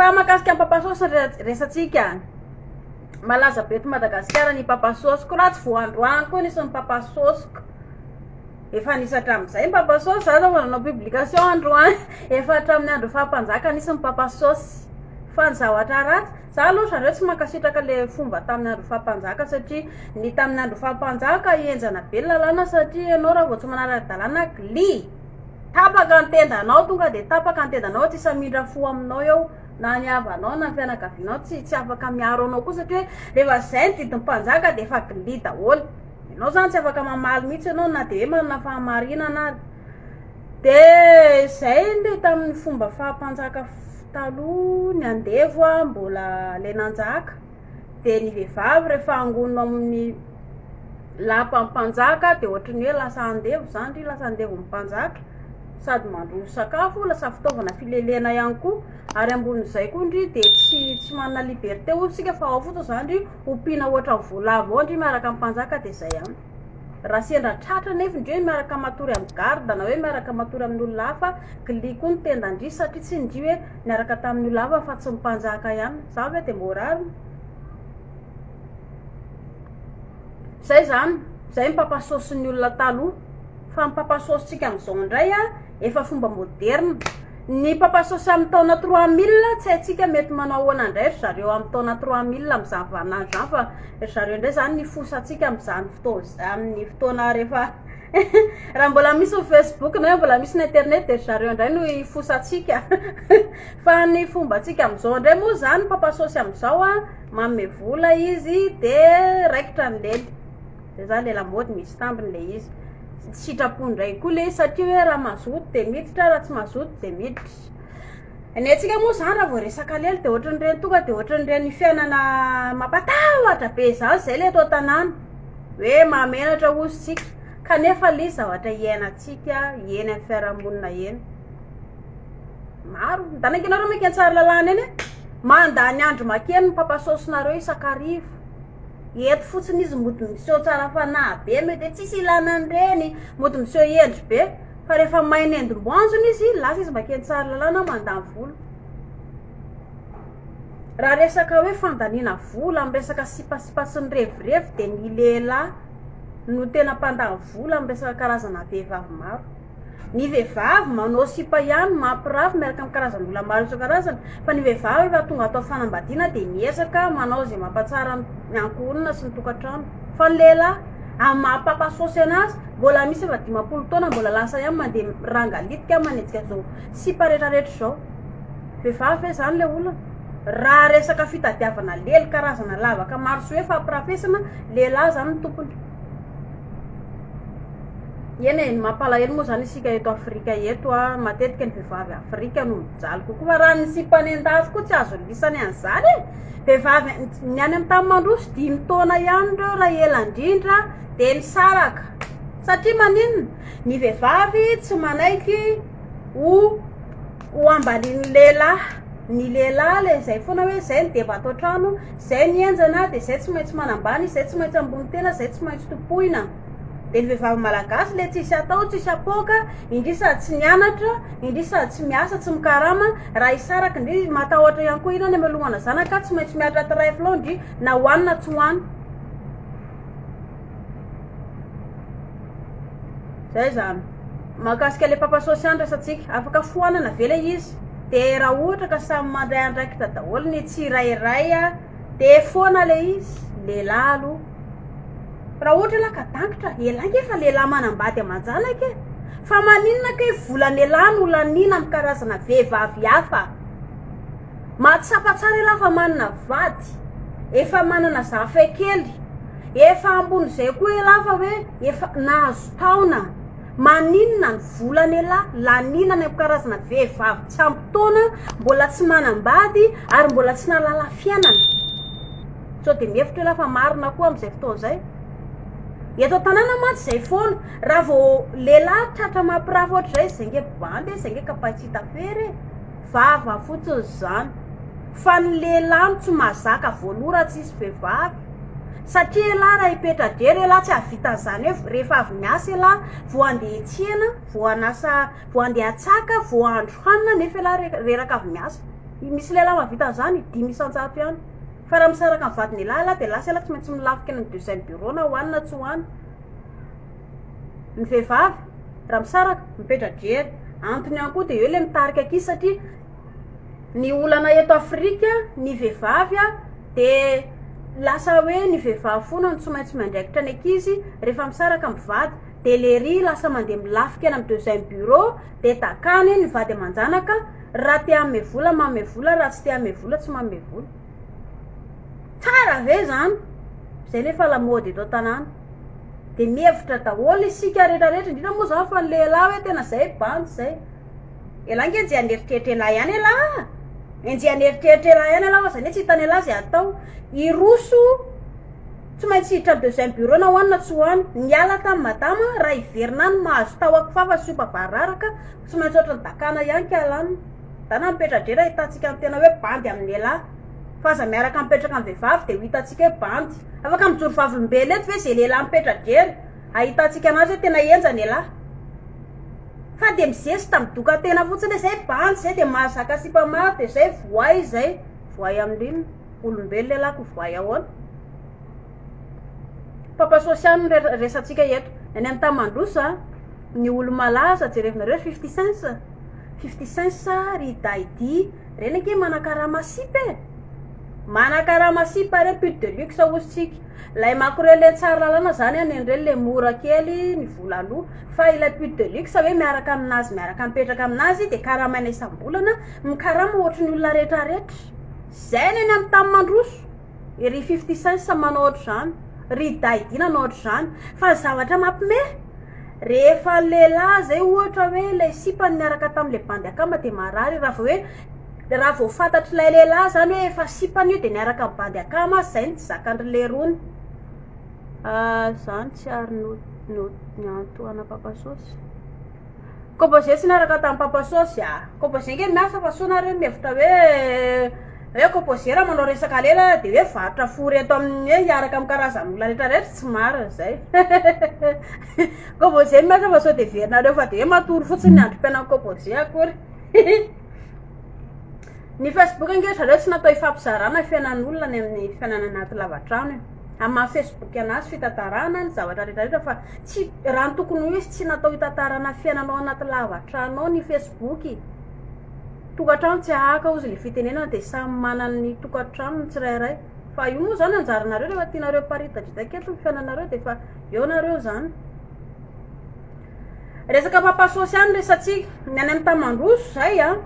Fa mahakasika ny papasôsy resatsika. Malaza be eto Madagasikara ny papasôsy. Ko raha tsy vao androany koa nisy ny papasôsiko. Efa nisy hatramin'izay ny papasôsy, za zao vao nanao publication androany. Efa hatramin'ny andro faha-mpanjaka nisy ny papasôsy. Fa ny zavatra ratsy, za aloha zareo tsy mankasitraka le fomba tamin'ny andro faha-mpanjaka satria ny tamin'ny andro faha-mpanjaka henjana be ny lalàna satria ianao raha vao tsy manara-dalàna gli. Tapaka ny tendanao, tonga dia tapaka ny tendanao, tsisy hamindra fo aminao eo, na ny havanao na ny fianakavianao tsy tsy afaka miaro anao koa satria hoe rehefa zay ny didin'ny mpanjaka dia efa gli daholo. Ianao zany tsy afaka mamaly mihitsy ianao na dia hoe manana fahamarinana ary. Dia izay le tamin'ny fomba faha-mpanjaka taloha, ny andevo mbola le nanjaka. Dia ny vehivavy rehefa angonina ao amin'ny lapan'ny mpanjaka dia ohatran'ny hoe lasa andevo izany ry lasa andevon'ny mpanjaka sady mandroso sakafo, lasa fitaovana filelena ihany koa. Ary ambonin'izay koa ndry dia tsy tsy manana liberté hozy isika fa ao fotsiny izany ndry ompiana ohatran'ny voalavo ao ndry miaraka amin'ny mpanjaka dia izay ihany. Raha sendra tratra nefa ndry hoe miaraka matory amin'ny garde na hoe miaraka matory amin'ny olona hafa, gli koa ny tenda-ndry satria tsy ndry hoe niaraka tamin'ny olona hafa fa tsy ny mpanjaka ihany. Za ve dia mbô rariny? Zay zany, zay ny papasôsin'ny olona taloha. Fa ny papasôsintsika amin'izao indray a, efa fomba moderina. Ny papasôsy amin'ny taona 3000, tsy haintsika mety manao ahoana indray ry zareo amin'ny taona 3000 amin'izany vaninandro izany fa ry zareo indray zany ny fosantsika amin'izany fotoana amin'ny fotoana rehefa raha mbola misy ny Facebook na hoe mbola misy ny internet dia ry zareo indray no hifosantsika. Fa ny fombantsika amin'izao indray moa izany, papasôsy amin'izao a, manome vola izy dia raikitra ny lely. Zay zany le lamaody misy tambiny le izy. Sitrapo indray koa le izy satria hoe raha mazoto dia miditra, raha tsy mazoto dia miditra. Ny antsika moa zany raha vao resaka lely dia ohatran'ireny tonga dia ohatran'ireny fiainana mampatahotra be izany zay le eto an-tanàna. Hoe mahamenatra hozy tsika kanefa le izy zavatra iainantsika eny amin'ny fiarahamonina eny. Maro. Ndana ange nareo mankeny Tsaralalàna eny e. Mandany andro makeny ny papasaosinareo isan-kariva. Eto fotsiny izy mody miseho tsara fanahy be, mety hoe tsisy ilana an'ireny, mody miseho hendry be. Fa rehefa mahay nendim-boanjony izy, lasa izy makeny Tsaralalàna mandany vola. Raha resaka hoe fandaniana vola amin'ny resaka sipasipa sy ny revirevy dia ny lehilahy no tena mpandany vola amin'ny resaka karazana vehivavy maro. Ny vehivavy manao sipa ihany, mampirafy miaraka amin'ny karazan'olona maro isan-karazany, fa ny vehivavy rehefa tonga atao fanambadiana dia miezaka manao izay mampatsara ny ankohonana sy ny tokantrano. Fa ny lehilahy, amin'ny maha papa saosy anazy, mbola misy efa 50 taona mbola lasa ihany mandeha mirangalitika manenjika izao sipa retraretra izao. Vehivavy ve izany ilay olana? Raha resaka fitadiavana lely karazana lavaka maro sy hoe fampirafesana, lehilahy izany no tompony. Eny e, ny mampalahelo moa izany isika eto Afrika eto a, matetika ny vehivavy Afrika no mijaly kokoa fa raha ny sipa any an-dafy koa tsy azo lisany an'izany e. Vehivavy ny any amin'ny tany mandroso dimy taona ihany ireo raha ela indrindra dia misaraka. Satria maninona? Ny vehivavy tsy manaiky ho ho ambanian'ny lehilahy. Ny lehilahy ilay izay foana hoe izay ny deba ato an-trano, izay ny henjana dia izay tsy maintsy manambany, izay tsy maintsy ambony tena, izay tsy maintsy tompoina. Dia ny vehivavy malagasy le tsisy atao, tsisy apoaka, indrisy sady tsy nianatra, indrisy sady tsy miasa, tsy mikarama, raha hisaraka ndry matahotra ihany koa inona ny hamelomana zanaka, tsy maintsy miaritra trèfle ao ndry na ho any na tsy ho any. Zay zany. Mahakasika le papa sauce ihany resatsika. Afaka foanana ve le izy? Dia raha ohatra ka samy mandray andraikitra daholo ny tsirairay dia foana le izy, lehilahy aloha. Raha ohatra elah ka dankitra, elah nge efa lehilahy manambady aman-janaka e! Fa maninona kay volan'elah no laniana amin'ny karazana vehivavy hafa? Mahatsapa tsara elah fa manana vady, efa manana zafekely, efa ambon'izay koa elah fa hoe efa nahazo taona. Maninona ny volan'elah laniana any amin'ny karazana vehivavy tsy ampy taona, mbola tsy manambady ary mbola tsy nahalala fiainana? Sao dia mihevitra ialahy fa marina koa amin'izay fotoana izay? Eto an-tanàna mantsy izay foana. Raha vao lehilahy tratra mampirafy ohatr'izay, izay nge bandy e, izay nge kapahy tsy hita fery e. Vava fotsiny izany. Fa ny lehilahy no tsy mahazaka voaloha raha tsisy vehivavy. Satria ialahy raha hipetra-drery ialahy tsy hahavita an'izany hoe rehefa avy miasa ialahy vao handeha hiantsena, vao hanasa, vao handeha hatsaka, vao hahandro hanina nefa ialahy reraka avy miasa. Misy lehilahy mahavita an'izany? 5% ihany. Fa raha misaraka amin'ny vadiny elah elah dia lasa elah tsy maintsy milafika any amin'ny deuxième bureau na ho any na tsy ho any. Ny vehivavy raha misaraka mipetra-drery. Antony ihany koa dia eo ilay mitarika ankizy satria ny olana eto Afrika ny vehivavy dia lasa hoe ny vehivavy foana no tsy maintsy miandraikitra ny ankizy rehefa misaraka ny mpivady dia lery lasa mandeha milafika any amin'ny deuxième bureau dia dakany ny vady aman-janaka raha te hanome vola manome vola raha tsy te hanome vola tsy manome vola. Tsara ve zany? Zay nefa lamaody eto an-tanàna. Dia mihevitra daholo isika rehetra rehetra, indrindra moa zany fa ny lehilahy hoe tena zay bandy zay. Elah nge enjehan'eritreritra elah ihany elah. Enjehan'eritreritra elah ihany elah fa zany hoe tsy hitan'elah zay atao. Hiroso tsy maintsy hiditra amin'ny deuxième bureau na ho any na tsy ho any. Niala tamin'i madama, raha hiverina any mahazo tao ankifafa sy ompa variraraka, tsy maintsy ohatran'ny dakana ihany ka lany. Dana mipetra-drera ahitantsika ny tena hoe bandy amin'elah. Fa aza miaraka mipetraka amin'ny vehivavy dia ho hitantsika hoe bandy. Afaka mijoro vavolombelona eto ve izay lehilahy mipetra-drery ahitantsika anazy hoe tena henjana elah. Fa dia mizesta midoka tena fotsiny hoe izay bandy izay dia mahazaka sipa maro dia izay voay izay. Voay amin'inona? Olombelona elah ko voay ahoana? Papa sosy ihany no resatsika eto. Any amin'ny tany mandroso a, ny olo-malaza jerevinareo ry Fifty Cents, Fifty Cents, ry Daidy, Reny ange manakarama sipa e! Manakarama sipa reny pute de luxe hozy tsika. Ilay makorel eny Tsaralalana zany any an'ireny le mora kely ny vola aloa. Fa ilay pute de luxe hoe miaraka aminazy miaraka mipetraka aminazy dia karamaina isam-bolana, mikarama ohatry ny olona retraretra. Zay ny any amin'ny tany mandroso. Ry Fifty Cents manao ohatr'izany, ry Daidy nanao ohatr'izany. Fa ny zavatra mampime, rehefa lehilahy zay ohatra hoe ilay sipany niaraka tamin'ilay bandy akama dia marary, raha vao hoe raha vao fantatr'ilay lehilahy zany hoe efa sipany io dia niaraka amin'ny bandy akama azy, zay no tsy zakan-dry lerony. Zany tsy ary no no niantohana papa saosy. Composé tsy niaraka tamin'i papa saosy a! Composé nge miasa fa soa nareo mihevitra hoe hoe composé raha manao resaka lela dia hoe varotra four eto amin'ny hoe hiaraka amin'ny karazan'olona rehetra rehetra tsy marina izay. Composé miasa fa sao dia heverinareo fa dia hoe matory fotsiny ny androm-piainan'ny composé akory. Ny Facebook ange ry zareo tsy natao hifampizarana fiainan'olona any amin'ny fiainana anaty lavatrano e. Amin'ny maha Facebook anazy fitantarana ny zavatra rehetra rehetra fa tsy raha ny tokony ho izy tsy natao hitantarana fiainanao anaty lavatrano ao ny Facebook. Tokantrano tsy ahaka hozy le fitenenana dia samy manana ny tokantranony tsirairay. Fa io moa zany anjaranareo rehefa tianareo hiparitadritaka eto ny fiainanareo dia efa eo nareo zany. Resaka papa sosy ihany resatsika. Ny any amin'ny tany mandroso zay a,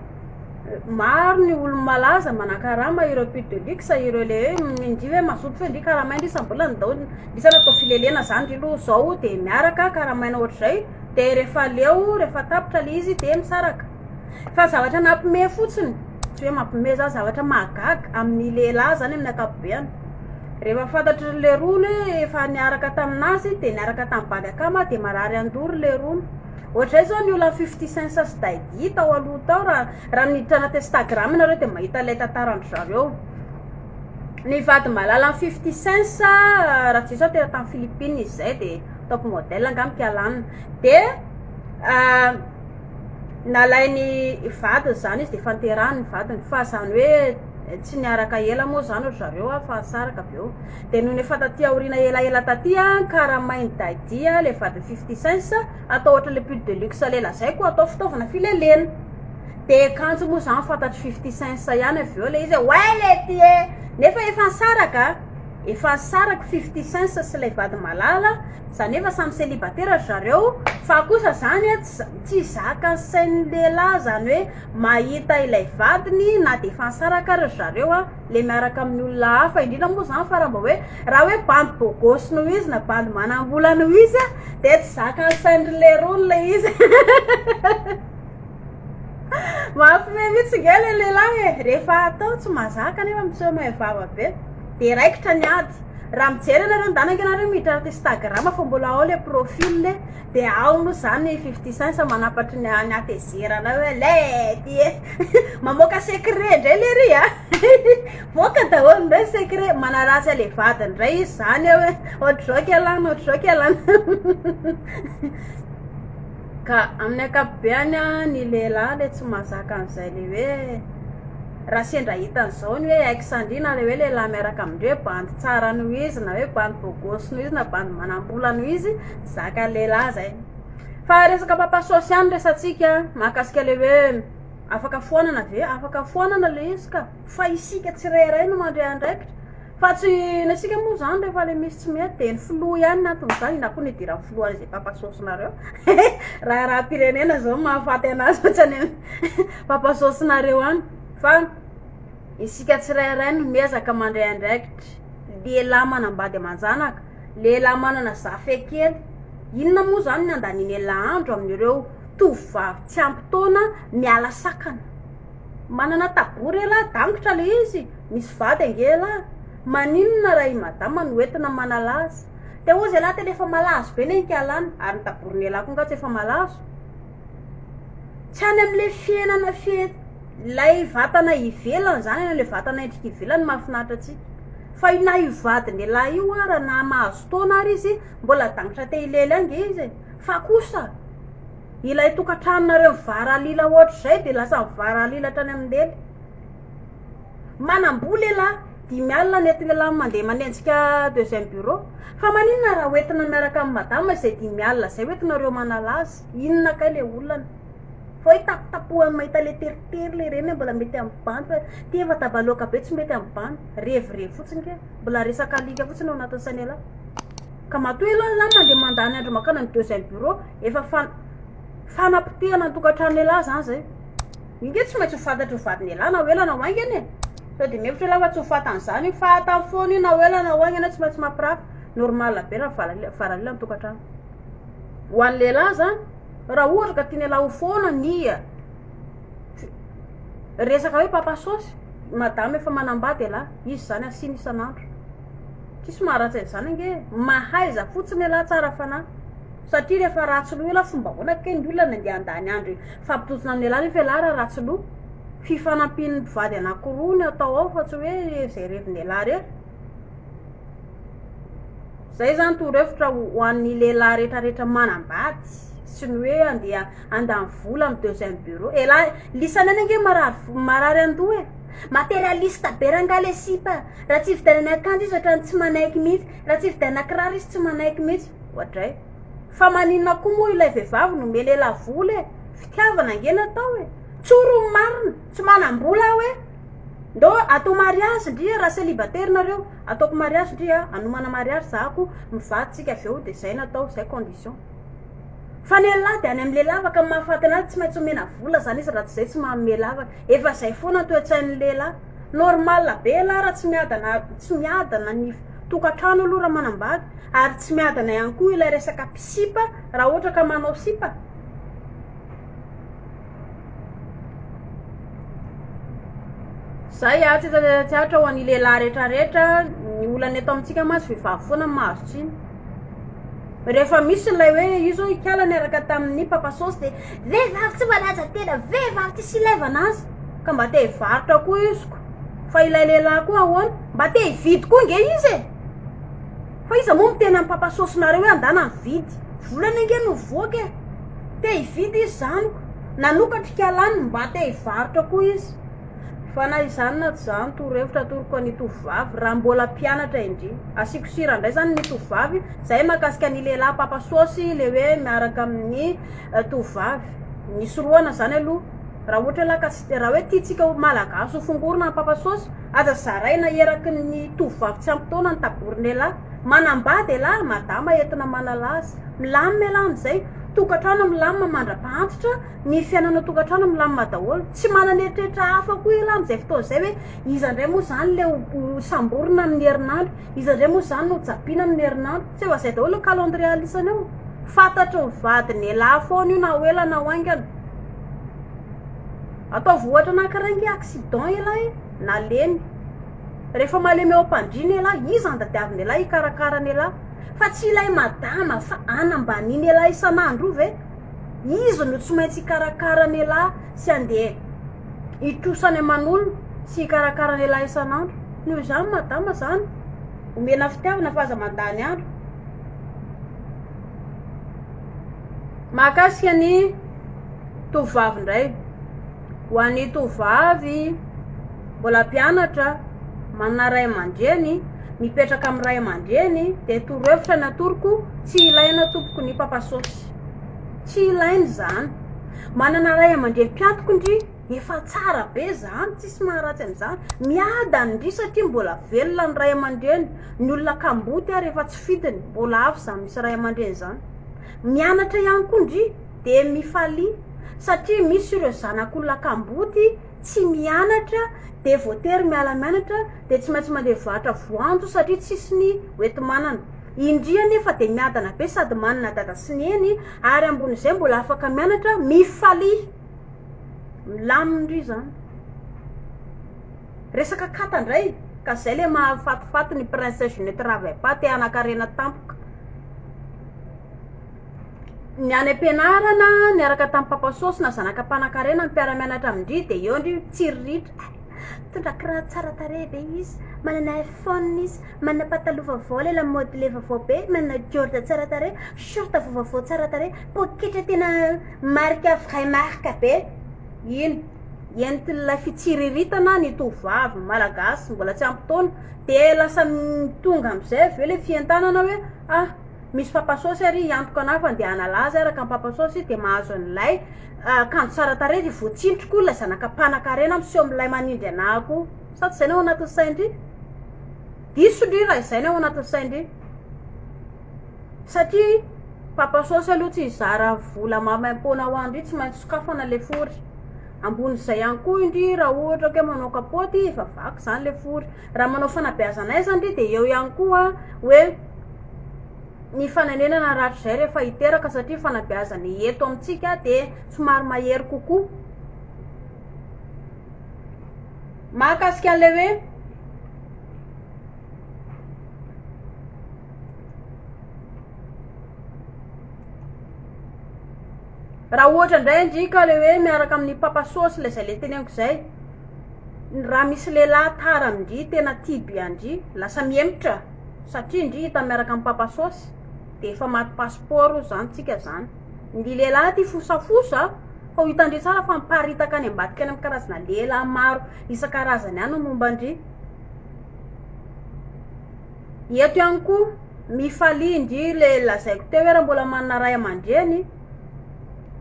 maro ny olo malaza manakarama ireo pute de luxe ireo le hoe ndry hoe mazoto ve ndry karamaina isam-bolana ndao ndry natao filelena zany ndry aloha zao dia miaraka karamaina ohatr'izay dia rehefa leo rehefa tapitra le izy dia misaraka. Fa zavatra nampime fotsiny, tsy hoe mampime zany, zavatra mahagaga amin'ny lehilahy zany amin'ny ankapobeany. Rehefa fantatry ry lerony hoe efa niaraka tamin'azy dia niaraka tamin'ny bandy akama dia marary andoha ry lerony. Ohatr'izay zao ny olan'ny Fifty Cents sy Daidy tao aloha tao raha raha miditra anaty Instagram nareo dia mahita ilay tantaran-dry zareo. Ny vady malalan'ny Fifty Cents raha tsy diso aho tena tany Philippines izy izay dia top model angamba kialanina. Dia nalainy vadiny zany izy dia efa niterahany ny vadiny fa zany hoe tsy niaraka ela moa zany ry zareo a fa nisaraka avy eo dia nony efa taty aoriana elaela taty a karamain'i Daidy a le vadin'i Fifty Cents atao ohatra le pute de luxe le lazaiko atao fitaovana filelena dia kanjo moa zany fantatry Fifty Cents ihany avy eo le izy hoe ouais le ty e nefa efa nisaraka efa nisaraka Fifty Cents sy ilay vady malala Zany efa samy célibataire ry zareo fa kosa zany a tsy zakan'ny sain'ny lehilahy zany hoe mahita ilay vadiny na dia efa nisaraka ary ry zareo a le miaraka amin'ny olona hafa indrindra moa zany fa raha mba hoe raha hoe bandy beau gosse noho izy na bandy manam-bola noho izy a dia tsy zakan'ny sain'ny lerony le izy. Mahafimehy mihitsy nge le lehilahy e, rehefa atao tsy mahazaka nefa miseho mahay vava be dia raikitra ny ady. Raha mijery ianareo ndana ange nareo miditra anaty Instagram fa mbola ao le profil dia ao moa zany Fifty Cents manapatry ny ny hatezerana hoe le ty e. Mamoaka secret indray le ry a. Voaka daholo indray secret, manaratsy an'le vadiny indray izy zany eo hoe ohatr'izao kialana, ohatr'izao kialana. Ka amin'ny ankapobeany ny lehilahy le tsy mahazaka an'izay le hoe. Raha sendra hitan'izao ny hoe ex ndry na le hoe lehilahy miaraka amindry hoe bandy tsara noho izy na hoe bandy beau gosse noho izy na bandy manam-bola noho izy, tsy zakan'ny lehilahy zay. Fa resaka papa sôsy ihany resatsika mahakasika le hoe afaka foanana ve? Afaka foanana le izy ka, fa isika tsirairay no mandray andraikitra. Fa tsy ny antsika moa zany rehefa le misy tsy mety de ny filoha ihany ny anton'izany, inona koa ny idiran'ny filoha an'izay papa sôsinareo? Raharaham-pirenena zao mahafaty anazy fa tsy any amin'ny papa sôsinareo any. Fa isika tsirairay no miezaka mandray andraikitra, lehilahy manambady aman-janaka, lehilahy manana zafekely, inona moa zany ny andanian'elah andro amin'ireo tovovavy tsy ampy taona miala sakana? Manana tabory elah, dangotra le izy, misy vady ange elah, maninona raha i madama no entina manalaza? Dia hozy elah tena efa malazo be ne ikalana, ary ny taborin'elah koa nga tsy efa malazo? Tsy any amle fiainana fie ilay vatana ivelany zany, any amle vatana endrika ivelany mahafinaritra antsika, fa na io vadin'elah io ara na mahazo taona ary izy mbola dangotra te hilely ange izy e, fa kosa. Ilay tokantranonareo mivaralila ohatr'izay dia lasa mivaralila hatrany amin'ny lely. Manam-bola elah, 50 ny entin'elah mandeha manenjika deuxième bureau. Fa maninona raha hoentina miaraka amin'i madama izay 50 izay hoentinareo manala azy? Inona kay le olana? Fa hoe tapotapohan'ny mahita le teritery le reny mbola mety amin'ny bandy fa ty efa dabaloaka be tsy mety amin'ny bandy. Revirevy fotsiny kay. Mbola resaka alika fotsiny ao anatin'ny sain'elah. Ka matoa elah zany mandeha mandany andro makany amin'ny deuxième bureau, efa fan fanapotehana ny tokantranon'elah zany zay. Io nge tsy maintsy ho fantatry ny vadin'elah na ho ela na ho haingana e. Sao dia mihevitra elah fa tsy ho fantany zany io, fantany foana io na ho ela na ho haingana tsy maintsy mampirafy. Normal be raha varalila ny tokantrano. Ho an'ny lehilahy zany, raha ohatra ka tian'elah ho foana ny resaka hoe papa saosy, madama efa manambady elah, izy zany asiana isan'andro. Tsisy maharatsy an'izany ange e! Mahaiza fotsiny ialahy tsara fanahy. Satria rehefa ratsy loha ialahy fomba ahoana kay ny olona no andeha handany andro hifampitontona amin'ialahy nefa ialahy raha ratsy loha. Fifanampian'ny mpivady anankiroa no atao ao fa tsy hoe izay revin'ialahy irery. Zay zany torohevitra ho an'ny lehilahy rehetrarehetra manambady sy ny hoe andeha handany vola amin'ny deuxième bureau. Elah lisany any ange marary marary andoha e. Materialiste be rangahy le sipa. Raha tsy hividianana akanjo izy ohatran'ny tsy manaiky mihitsy. Raha tsy hividianana kiraro izy tsy manaiky mihitsy. Oadray. Fa maninona koa moa ilay vehivavy no ome lehilahy vola e? Fitiavana ange no atao e. Tsory ny marina. Tsy manam-bola aho e. Ndao atao mariage ndry raha célibataire nareo. Ataoko mariage ndry a, hanomana mariage zahako, mivady tsika avy eo de zay no atao, zay condition. Fa ny lehilahy de any amin'ny lehilahy afaka mahafaty anazy tsy maintsy omena vola zany izy raha tsy zay tsy manome lavaka. Efa zay foana ny toe-tsain'ny lehilahy. Normal be elah raha tsy miadana tsy miadana ny tokantrano aloha raha manambady ary tsy miadana ihany koa ilay resaka mpisipa raha ohatra ka manao sipa. Zay a, tsy tsy atra ho an'ny lehilahy rehetrarehetra, ny olana eto amintsika mantsy vehivavy foana no mahazo tsiny. Rehefa misy ilay hoe io zao ikala niaraka tamin'ny papa saosy dia vehivavy tsy manaja tena, vehivavy tsisy ilaivana azy. Ka mba te hivarotra koa iziko. Fa ilay lehilahy koa ahoana? Mba te hividy koa nge izy e! Fa iza moa miteny amin'ny papa saosinareo hoe andana mividy? Volana ange no mivoaka e! Te hividy izy zaniko. Nanokatra ikalany mba te hivarotra koa izy. Fa na izany na tsy izany, torohevitra atoroko an'i tovovavy, raha mbola mpianatra indry. Asiako sira indray izany ny tovovavy, izay mahakasika ny lehilahy papa saosy le hoe miaraka amin'ny tovovavy. Nisorohana izany aloha. Raha ohatra elah ka tsy, raha hoe tiantsika ho malagasy ho fongorina ny papa saosy, aza zaraina eraky ny tovovavy tsy ampy taona ny taborin'elah. Manambady elah, madama entina manala azy. Milamina elah amin'izay. Tokantrano milamina mandra-pahantitra. Ny fiainana tokantrano milamina daholo. Tsy manana eritreritra hafa koa ialahy amin'izay fotoana izay hoe iza indray moa izany ilay ho samborina amin'ny herinandro, iza indray moa izany no ho japiana amin'ny herinandro. Tsy efa izay daholo ny calendrier alisany eo. Fantatry ny vadin'ialahy foana io na ho ela na ho haingana. Ataovy ohatra anankiray nge accident ialahy e, nalemy. Rehefa malemy eo am-pandriana ialahy, iza no tadiavin'ialahy hikarakara an'ialahy? Fa tsy ilay madama fa anambanian'ialahy isan'andro io ve? Izy no tsy maintsy hikarakara an'elah sy andeha hitrosa any aman'olona sy hikarakara an'elah isan'andro. Noho izany madama zany, omena fitiavana fa aza mandany andro. Mahakasika ny tovovavy indray. Ho an'ny tovovavy. mbola mpianatra, manana ray aman-dreny, mipetraka amin'ny ray aman-dreny, dia torohevitra ny atoroko, tsy ilaina tompoko ny papasôsy. Tsy ilaina izany. Manana ray aman-dreny mpiantoko ndry, efa tsara be izany, tsisy maharatsy an'izany. Miadana ndry satria mbola velona ny ray aman-dreny, ny olona kamboty ary efa tsy fidiny, mbola hafa izany misy ray aman-dreny izany. Mianatra ihany koa ndry, dia mifalia satria misy ireo zanak'olona kamboty tsy mianatra dia voatery miala mianatra dia tsy maintsy mandeha mivarotra voanjo satria tsisy ny hoenti-manana. Indria anefa dia miadana be sady manana dada sy neny ary ambon'izay mbola afaka mianatra, mifalia! Milamina ndry izany. Resaka kata indray ka zay le mahafatifaty ny princesse je ne travaille pas te hanankarena tampoka. Ny any am-pianarana niaraka tamin'i Papa Sôsy na zanaka mpanankarena ny mpiara-mianatra amin-dry dia eo ndry mitsiriritra. Mitondra kiraro tsara tarehy be izy, manana iPhone izy, manana pataloha vaovao ilay lamaody ilay vaovao be, manana Jordan tsara tarehy, short vaovao tsara tarehy, poketra tena marque vraie marque be. Iny entin'ilay fitsiriritana ny tovovavy malagasy mbola tsy ampy taona dia lasa tonga amin'izay avy eo ilay fientanana hoe ah Misy papasôsy ary hiantoka anah fa ndeha hanala azy araka ny papasôsy dia mahazo an'ilay akanjo tsara tarehy dia voatsindry koa ilay zanaka mpanakarena miseho milay manindry anah koa. Sa tsy izay ny ao anatin'ny sain-dry? Diso ndry raha izay ny ao anatin'ny sain-dry. Satria papasôsy aloha tsy hizara vola maimaimpoana ho an-dry, tsy maintsy sokafana ilay fory. Ambonin'izay ihany koa indry raha ohatra ka hoe manao kapaoty efa vaky izany ilay fory. Raha manao fanabeazana aiza ndry dia eo ihany koa hoe ny fanenenana rahatrizay rehefa hiteraka satria fanabeazana eto amintsika dia somary mahery kokoa. Mahakasika an'ilay hoe raha ohatra indray ndry ka ilay hoe miaraka amin'ny papa sôsy ilay izay ilay teneniko izay. Raha misy lehilahy tara amin-dry tena tia be an-dry, lasa mihemotra satria ndry hita miaraka amin'ny papa saosy dia efa maty passeport hozy zany tsika zany. Ny lehilahy aty fosafosa fa ho hitan-dry tsara fa miparitaka any ambadika any amin'ny karazana lehilahy maro isan-karazany any ny momba an-dry. Eto ihany koa mifalia ndry le lazaiko teo hoe raha mbola manana ray aman-dreny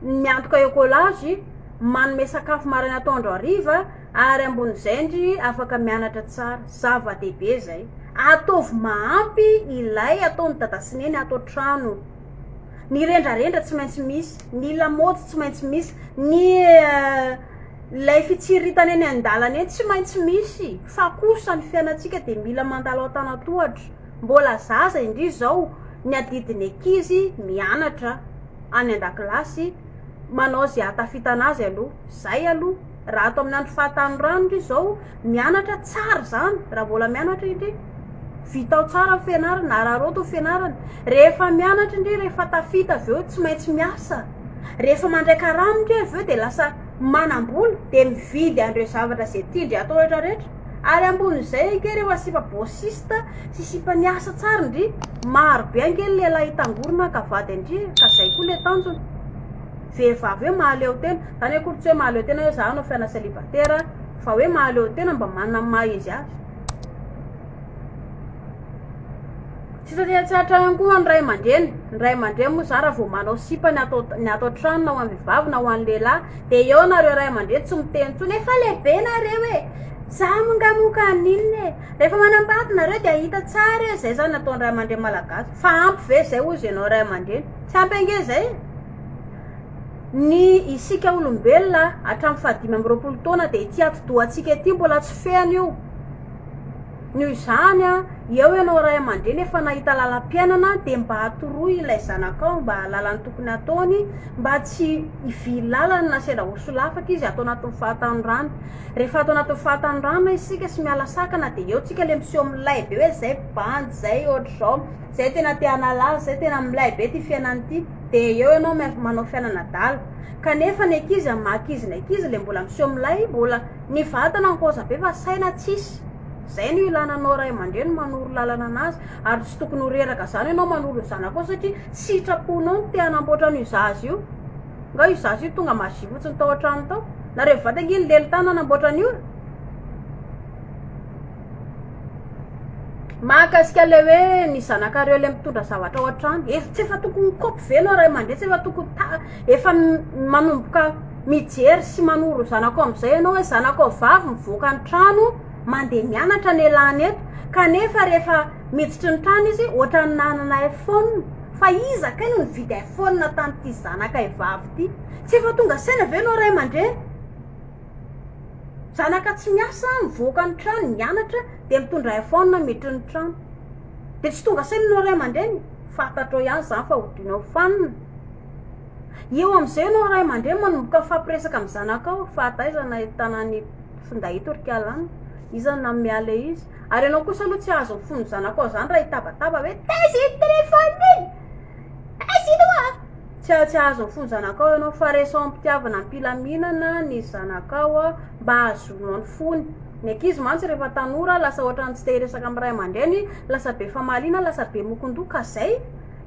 miantoka écolage manome sakafo maraina atoandro hariva ary ambon'izay ndry afaka mianatra tsara, zava-dehibe zay, ataovy mahampy ilay ataon'i dada sy neny ato an-trano, ny rendrarendra tsy maintsy misy, ny lamaody tsy maintsy misy, ny ilay fitsiriritana eny an-dalana eny tsy maintsy misy, fa kosa ny fiainantsika dia mila mandalo an-tanan-tohatra, mbola zaza indry izao, ny adidin'ny ankizy mianatra any an-dakilasy, manao izay hahatafitana azy aloha, zay aloha, raha ato amin'ny andro fahatanorany ndry izao, mianatra tsara izany, raha mbola mianatra indry, vitao tsara ny fianarana, araraoty ny fianarana, rehefa mianatra indry rehefa tafita avy eo tsy maintsy miasa, rehefa mandray karama indry avy eo dia lasa manam-bola, dia mividy an'ireo zavatra izay tian-dry atao rehetra rehetra, ary ambonin'izay ange rehefa sipa bosista sy sipa niasa tsara ndry, maro be ange ny lehilahy hitangorona haka vady an-dry e, ka zay koa le tanjona. Vehivavy hoe mahaleo tena, zany akory tsy hoe mahaleo tena hoe za hanao fiainana célibataire fa hoe mahaleo tena mba manana ny maha izy azy. Tsy tena tsy hatrany ihany koa ny ray aman-dreny, ny ray aman-dreny moa zany raha vao manao sipa ny ato ny ato an-trano na ho an'ny vehivavy na ho an'ny lehilahy dia eo nareo ray aman-dreny tsy miteny intsony, efa lehibe nareo e, za moa nga moa ka haninona e. Rehefa manambady nareo dia hita tsara e, zay zany ataon'ny ray aman-dreny malagasy. Fa ampy ve zay hozy ianao ray aman-dreny? Tsy ampy ange zay e. Ny isika olombelona hatramin'ny faha 25 taona dia ity atidohantsika ity mbola tsy fehiny io. Noho izany, eo ianao ray aman-dreny efa nahita lalam-piainana dia mba atoroy ilay zanakao mba hahalala ny tokony hataony mba tsy hivily lalana na sendra ho solafaka izy ato anatin'ny fahatanorany. Rehefa ato anatin'ny fahatanorana isika sy miala sakana dia eo tsika le miseho milay be hoe zay bandy zay ohatr'izao, zay tena te hanala azy, zay tena milay be ty fiainana ity, dia eo ianao manao fiainana adala. Kanefa ny ankizy amin'ny maha ankizy ny ankizy le mbola miseho milay, mbola ny vatana ngôza be fa saina tsisy. Zay no ilana anao ray aman-dreny manoro lalana anazy ary tsy tokony ho reraka zany ianao manoro ny zanakao satria sitraponao no te hanamboatra an'io zaza io. Nga io zaza io tonga magie fotsiny tao an-trano tao? Nareo mivady ange nilely tany nanamboatra an'io e! Mahakasika ilay hoe ny zanakareo ilay mitondra zavatra ao an-trano, efa tsy efa tokony kopy ve ianao ray aman-dreny, tsy efa tokony ta- efa manomboka mijery sy manoro ny zanakao amin'izay ianao hoe zanakao vavy mivoaka ny trano mandeha mianatra ny elany eto, kanefa rehefa miditry ny trano izy ohatran'ny nanana iPhone, fa iza kay no nividy iPhone tamin'ity zanakay vavy ity? Tsy efa tonga saina ve ianao ray aman-dreny? Zanaka tsy miasa, mivoaka ny trano, mianatra, dia mitondra iPhone miditra ny trano. Dia tsy tonga saina ianao ray aman-dreny? Fantatrao ihany izany fa hodianao fanina. Eo amin'izay ianao ray aman-dreny manomboka mifampiresaka amin'ny zanakao, fa taiza no nahitana ny finday ito ry kala an? Iza no nanome an'ilay izy? Ary ianao kosa aloha tsy hahazo ny fon'ny zanakao izany raha hitabataba hoe taiza iny téléphone iny? Aiza iny hoa? Tsy tsy hahazo ny fon'ny zanakao ianao fa resaho am-pitiavana am-pilaminana ny zanakao mba hahazoanao ny fony. Ny ankizy mantsy rehefa tanora lasa ohatran'ny tsy te hiresaka amin'ny ray aman-dreny, lasa be famaliana, lasa be mokon-doha ka zay.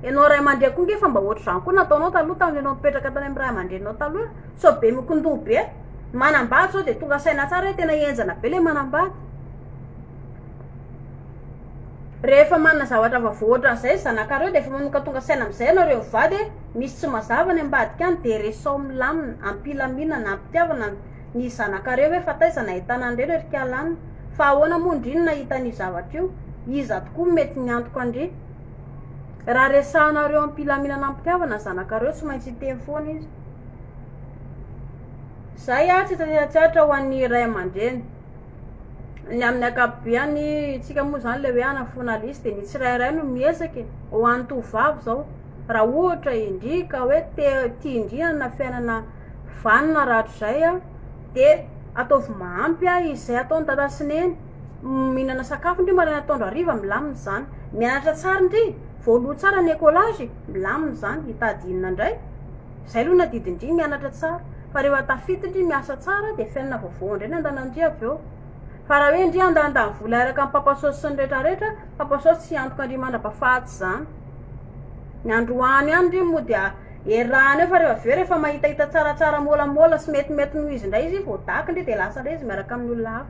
Ianao ray aman-dreny koa nge efa mba ohatr'izany koa nataonao taloha tamin'ianao nipetraka tany amin'ny ray aman-dreninao taloha e. Sao be mokon-doha be. Manambady zao dia tonga saina tsara hoe tena henjana be le manambady. Rehefa manana zavatra vaovao ohatran'izay ny zanakareo dia efa manomboka tonga saina amin'izay ianareo mivady hoe misy tsy mazava any ambadika any dia resaho milamina, am-pilaminana, am-pitiavana ny zanakareo hoe fa taiza nahitana an'ireny ry kala an! Fa ahoana moa ndry no nahita an'io zavatra io? Iza tokoa no mety niantoka an-dry? Raha resahanareo am-pilaminana am-pitiavana ny zanakareo tsy maintsy hiteny foana izy. Zay ah tsy tsiatra ho an'ny ray aman-dreny. Ny amin'ny ankapobeany, isika moa izany ilay hoe hanafoana lisy dia ny tsirairay no miezaka e. Ho an'ny tovovavy izao, raha ohatra indry ka hoe te tia indry hanana fiainana vanona rahatrizay a, dia ataovy mahampy izay ataon'i dada sy neny. Mihinana sakafo ndry maraina atoandro hariva, milamina izany. Mianatra tsara ndry, voaloa tsara ny écolage, milamina izany, hitady inona indray? Izay aloha ny adidin-dry mianatra tsara. Fa rehefa tafita ndry miasa tsara dia fiainana vaovao indray ny andanandry avy eo. Fa raha hoe ndry handandany vola hiaraka amin'ny papa saosy sy ny rehetra rehetra, papa saosy tsy hiantoka ndry mandrapafaty izany. Ny androany ihany ndry mody erahana eo fa rehefa avy eo rehefa mahitahita tsaratsara môlamôla sy metimety noho izy indray izy vao daky ndry dia lasa indray izy miaraka amin'ny olona hafa.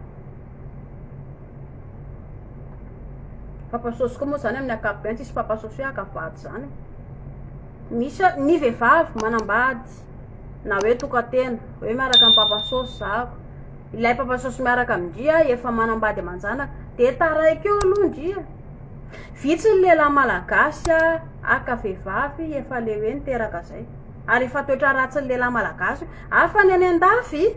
Papa saosy koa moa izany amin'ny ankapobeny tsisy papa saosy hoe haka vady izany e. Misy ny vehivavy manambady na hoe tokan-tena, hoe miaraka amin'ny papa saosy zako, ilay papa saosy miaraka amin-dry a efa manambady aman-janaka, dia taraiky eo aloha ndry e. Vitsy ny lehilahy malagasy a haka vehivavy efa le hoe niteraka zay, ary efa toetra ratsin'ny lehilahy malagasy io, hafa ny any an-dafy.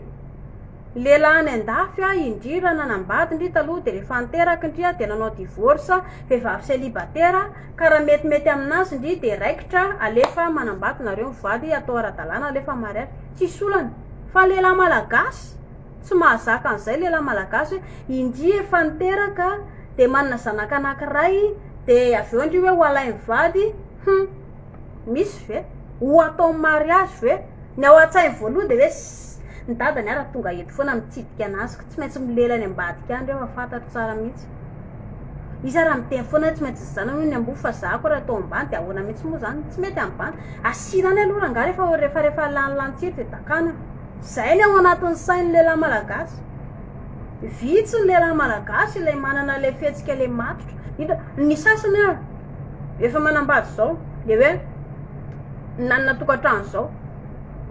Lehilahy any andafy a, indry raha nanambady ndry taloha de rehefa niteraka ndry a de nanao divorce, vehivavy célibataire, ka raha metimety aminazy ndry de raikitra alefa manambady nareo mivady atao ara-dalàna alefa mariage, tsisy olana, fa lehilahy malagasy tsy mahazaka an'izay lehilahy malagasy hoe indry efa niteraka de manana zanaka anakiray de avy eo ndry hoe ho alainy vady, hum. Misy ve? Ho atao mariage ve? Ny ao an-tsainy voalohany dia hoe sss, ny dadany ara tonga eto foana mitsidika anazy ka tsy maintsy milela any ambadika any reo fa fantatro tsara mihitsy. Izy ara miteny foana hoe tsy maintsy ny zanany hono ny amboa fa za koa raha atao ambany dia ahoana mihitsy moa zany? Tsy mety ambany. Asiana any aloha rangahy rehefa rehefa rehefa lany lany tsiro dia dakana. Zay ny ao anatin'ny sain'ny lehilahy malagasy. Vitsy ny lehilahy malagasy ilay manana ilay fihetsika ilay matotra. Indrindra ny sasany ara. Efa manambady zao le hoe nanana tokantrano zao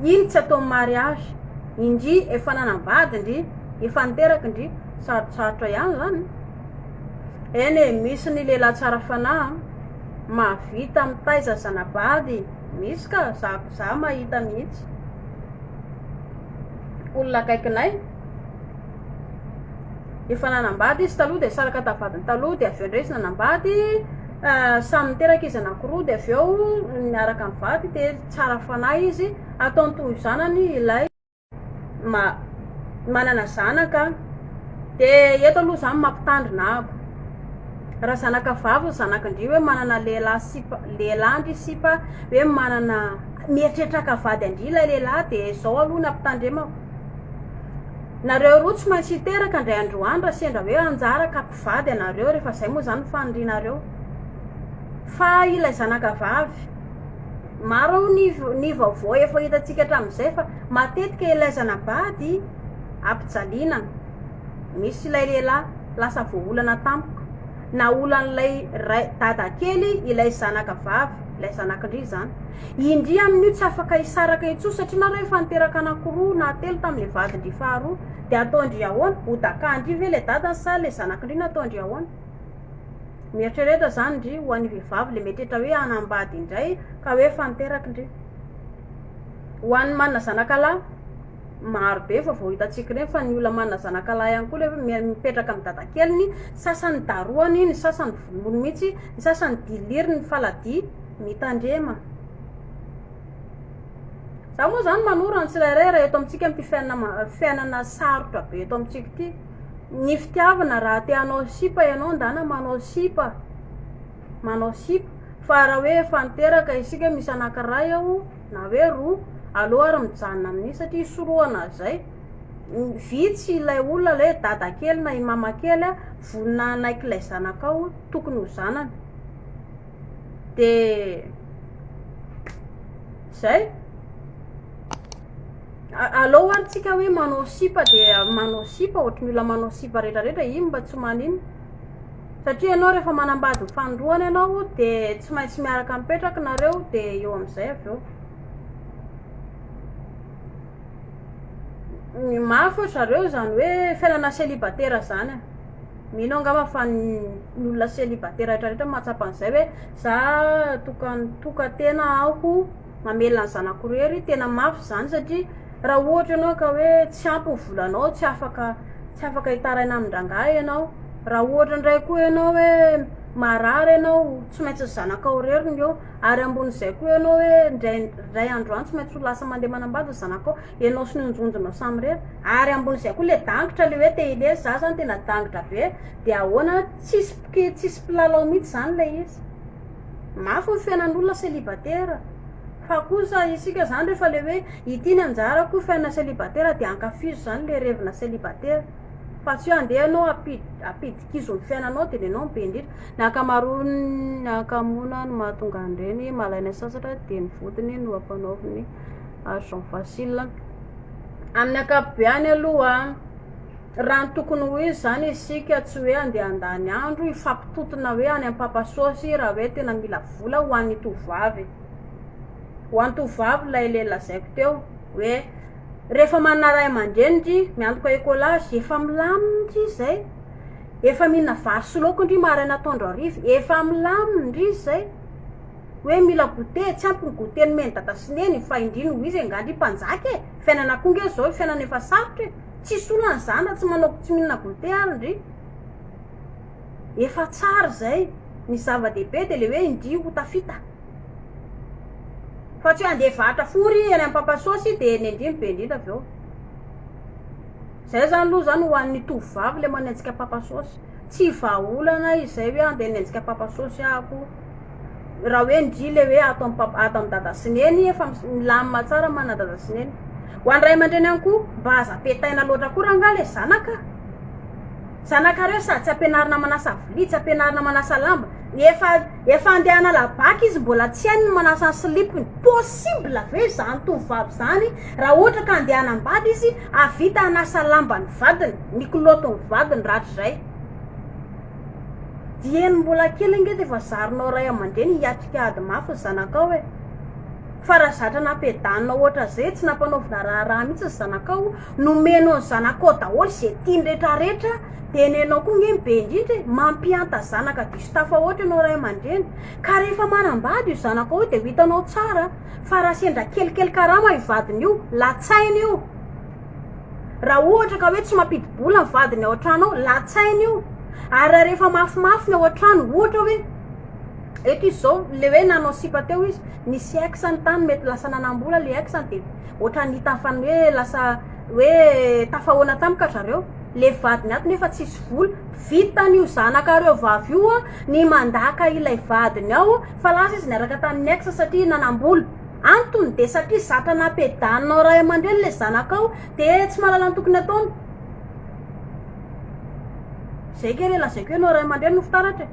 iny tsy atao mariage indry efa nanambady ndry efa niteraka ndry sarotsarotra ihany zany eny e misy ny lehilahy tsara fanahy mahavita mitaiza zanabady misy ka za za mahita mihitsy olona akaikinay Efa nanambady izy taloha dia nisaraka tamin'ny vadiny taloha dia avy eo indray izy nanambady, samy niteraka izy anankiroa dia avy eo niaraka mivady dia tsara fanahy izy, ataony toy ny zanany ilay manana zanaka. Dia eto aloha izany mampitandrina ako, raha zanaka vavy ny zanak'ndry hoe manana lehilahy sipa, lehilahy ndry sipa hoe manana mieritreritra haka vady an-dry ilay lehilahy dia izao aloha ny ampitandremako. Nareo roa tsy maintsy hiteraka indray androany raha sendra hoe anjara ka mpivady ianareo rehefa izay moa izany ny fanirianareo. Fa ilay zanaka vavy, maro ny ny vaovao efa hitantsika hatramin'izay fa matetika ilay zana-bady ampijaliana, misy ilay lehilahy lasa voaolana tampoka. Naolan'ilay ray dadakely ilay zanaka vavy, ilay zanak'ndry izany. Indry amin'io tsy afaka hisaraka intsony satria nareo efa niteraka anankiroa na telo tamin'ilay vadin-dry faharoa. Dia ataon-dry ahoana? Ho dakan-dry ve ilay dadany sa ilay zanak'ndry no ataon-dry ahoana? Mieritrereta izany ndry ho an'ny vehivavy ilay mieritreritra hoe hanambady indray ka hoe efa niteraka ndry. Ho an'ny manana zanaka lahy, maro be vaovao hitantsika ireny fa ny olona manana zanaka lahy ihany koa ilay hoe mipetraka amin'ny dadakeliny, sasany darohany, ny sasany vonoiny mihitsy, ny sasany diliriny ny faladia, mitandrema. Za moa zany manoro ny tsirairay raha eto amintsika amin'ity fiainana fiainana sarotra be eto amintsika ity. Ny fitiavana raha te hanao sipa ianao ndana manao sipa, manao sipa fa raha hoe efa niteraka isika misy anankiray ao na hoe roa, aleo ary mijanona amin'iny satria hisorohana an'izay. Vitsy ilay olona ilay hoe dadakely na i mamakely vonona hanaiky ilay zanakao tokony ho zanany. Dia zay. Aleo ary tsika hoe manao sipa dia manao sipa ohatry ny olona manao sipa rehetrarehetra iny mba tsy maninona. Satria ianao rehefa manambady ny fanindroany ianao dia tsy maintsy miaraka mipetraka nareo dia eo amin'izay avy eo. Ny mafy ry zareo izany hoe fiainana célibataire izany e. Mino aho angamba fa ny olona célibataire rehetrarehetra mahatsapa an'izay hoe za tokan- tokan-tena aho mamelona ny zanako irery, tena mafy izany satria raha ohatra ianao ka hoe tsy ampy ny volanao, tsy afaka tsy afaka hitaraina amin-drangahy ianao, raha ohatra indray koa ianao hoe marary ianao, tsy maintsy ny zanakao irery no eo, ary ambonin'izay koa ianao hoe indray indray andro any tsy maintsy ho lasa mandeha manambady ny zanakao, ianao sy ny onjonjinao samy irery, ary ambonin'izay koa le dangitra le hoe te hilely, za zany tena dangitra be, de ahoana, tsisy tsisy mpilalao mihitsy zany ilay izy. Mafy ny fiainan'olona célibataire fa kosa isika zany rehefa le hoe ity ny anjarako fiainana célibataire dia ankafizo zany le revina célibataire fa tsy hoe andeha ianao hampidi-kizo ny fiainanao dia ny anao no be indrindra. Ny ankamaroan'ny hakamoana no mahatonga an'ireny malaina sasatra dia ny vodiny no ampanaoviny argent facile. Amin'ny ankapobeany aloha Raha ny tokony ho izy izany isika tsy hoe andeha handany andro hifampitontona hoe any Ampapasaosy raha hoe tena mila vola ho an'ny tovovavy. Ho an'ny tovovavy ilay le lazaiko teo hoe rehefa manana ray aman-dreny ndry miantoka écolage efa milamina ndry izay, efa mihinana vary sy laoka ndry maraina atoandro hariva efa milamina ndry izay. Hoe mila goûter, tsy ampy ny goûter nomen'i dada sy neny fa indry noho izy angaha ndry mpanjaka e! Fiainana koa nge izao e, fiainana efa sarotra e! Tsisy olana zany raha tsy manao tsy mihinana goûter ary ndry. Efa tsara izay. Ny zava-dehibe dia le hoe indry ho tafita. Fa tsy hoe andeha hivarotra fory any amin'ny papasôsy dia ny ndry no be indrindra avy eo. Zay zany aloha zany ho an'ny tovovavy le manenjika papasôsy. Tsy vahaolana izay hoe andeha hanenjika papasôsy aho. Raha hoe ndry le hoe ato am papa ato am dada sy neny efa milamina tsara mana dada sy neny. Ho an'ny ray aman-dreny ihany koa mba aza petaina loatra koa rangaha le zanaka. Zanakareo sady tsy ampianarina manasa vilia, tsy ampianarina manasa lamba. Efa efa andeha hanala bac izy mbola tsy hainy ny manasa ny slip-ny. Possible ve izany tovovavy izany raha ohatra ka andeha hanambady izy hahavita hanasa lamba ny vadiny, ny kilaotin'ny vadiny rahatrizay. Dieny mbola kely ange dia efa zarinao ray aman-dreny hiatrika ady mafy ny zanakao e! Fa raha zatra nampiadaninao ohatran'izay, tsy nampanaovina raharaha mihitsy ny zanakao, nomenao ny zanakao daholo izay tiany retraretra, dia ny anao koa ange no be indrindra e! Mampihanta zanaka diso tafahoatra ianao ray aman-dreny. Ka rehefa manambady io zanakao io dia ho hitanao tsara fa raha sendra kelikely karama io vadiny io, latsainy io. Raha ohatra ka hoe tsy mampidi-bola ny vadiny ao an-trano ao, latsainy io. Ary raha rehefa mafimafy ny ao an-trano, ohatra hoe eto izy izao, le hoe nanao sipa teo izy, nisy ex-ny tany, mety lasa nanam-bola le ex-ny dia ohatran'ny hitany fa ny hoe lasa hoe tafahoana tampoka ry zareo. Le vadiny ato nefa tsisy vola, vitan'io zanakareo vavy io ny mandaka ilay vadiny ao fa lasa izy niaraka tamin'ny ex satria nanam-bola. Antony dia satria zatra nampiadaninao ray aman-dreny ilay zanakao dia tsy mahalala ny tokony ataony. Zay kay le lazaiko hoe ianao ray aman-dreny no fitaratra e.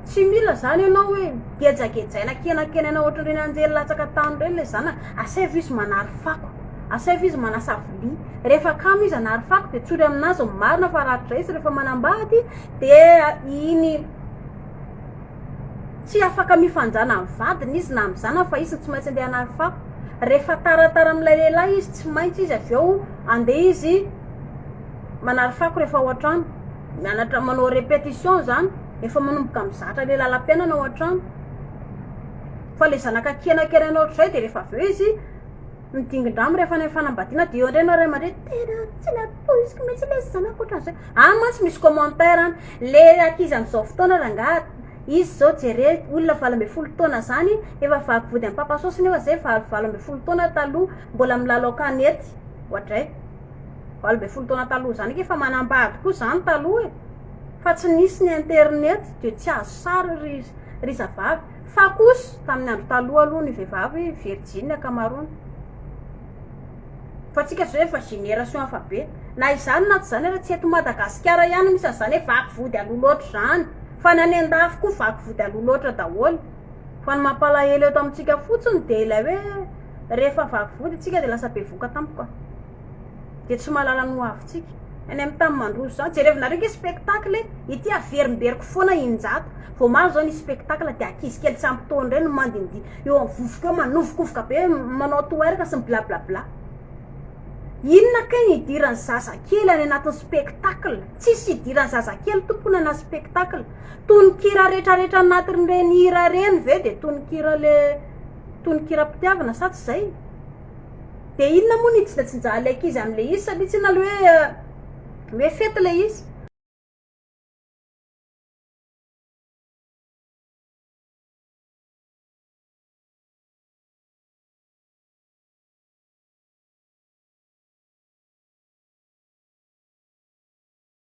Tsy mila zany ianao hoe gejagejaina kenakenaina ohatran'ireny anjely latsaka tany ireny ilay zanaka. Asaivo izy manary fako. Asaivo izy manasa vilia. Rehefa kamo izy hanary fako dia tsory aminazy ny marina fa rahatrizay izy rehefa manambady dia iny tsy afaka mifanjana amin'ny vadiny izy na amin'ny zanany fa izy no tsy maintsy andeha hanary fako. Rehefa taratara amin'ilay lehilahy izy tsy maintsy izy avy eo andeha izy manary fako rehefa ao an-trano. Mianatra manao répétition izany, efa manomboka mizatra ilay lalam-piainana ao an-trano. Fa ilay zanaka kianakianaina ohatr'izay dia rehefa avy eo izy Midingin-drano rehefa any amin'ny fanambadiana dia eo indray ianao ray aman-dreny tena tsy nampoiziko mihitsy ilay zanako ohatran'izay. Any mantsy misy commentaire any. Le ankizy amin'izao fotoana rangaha izy izao jere olona 18 taona zany efa vaky vody amin'ny papa saosy nefa zay 18 taona taloha mbola milalao kanety. Oadray. 18 taona taloha zany efa manambady koa zany taloha e. Fa tsy nisy ny internet dia tsy azo sary ry ry zavavy. Fa kosa, tamin'ny andro taloha aloha ny vehivavy virjiny ny ankamaroany. Fa tsika zao efa génération hafa be. Na izany na tsy izany ary tsy eto Madagasikara ihany misy an'izany hoe vaky vody aloha loatra izany. Fa ny any an-dafy koa vaky vody aloha loatra daholo. Fa ny mampalahelo eto amintsika fotsiny dia ilay hoe rehefa vaky vody tsika dia lasa bevoka tampoka. Dia tsy mahalala ny ho avintsika. Any amin'ny tany mandroso izany. Jerevinareo ange spectacle e! Ity averimberiko foana 600. Vao omaly izao nisy spectacle dia ankizy kely tsy ampy taona ireny no mandindihy eo amin'ny vovoka eo manovokovoka be manao twerk sy ny blablabla. Inona kay ny idiran'ny zazakely any anatin'ny spectacle? Tsisy idiran'ny zazakely tompoko ny anaty spectacle. Tononkira retraretra anatin'ireny hira ireny ve dia tononkira le tononkiram-pitiavana sa tsy izay? Dia inona moa ny hitsinjatsinjahan'ilay ankizy amin'ilay izy satria tsy inona ilay hoe hoe fety ilay izy.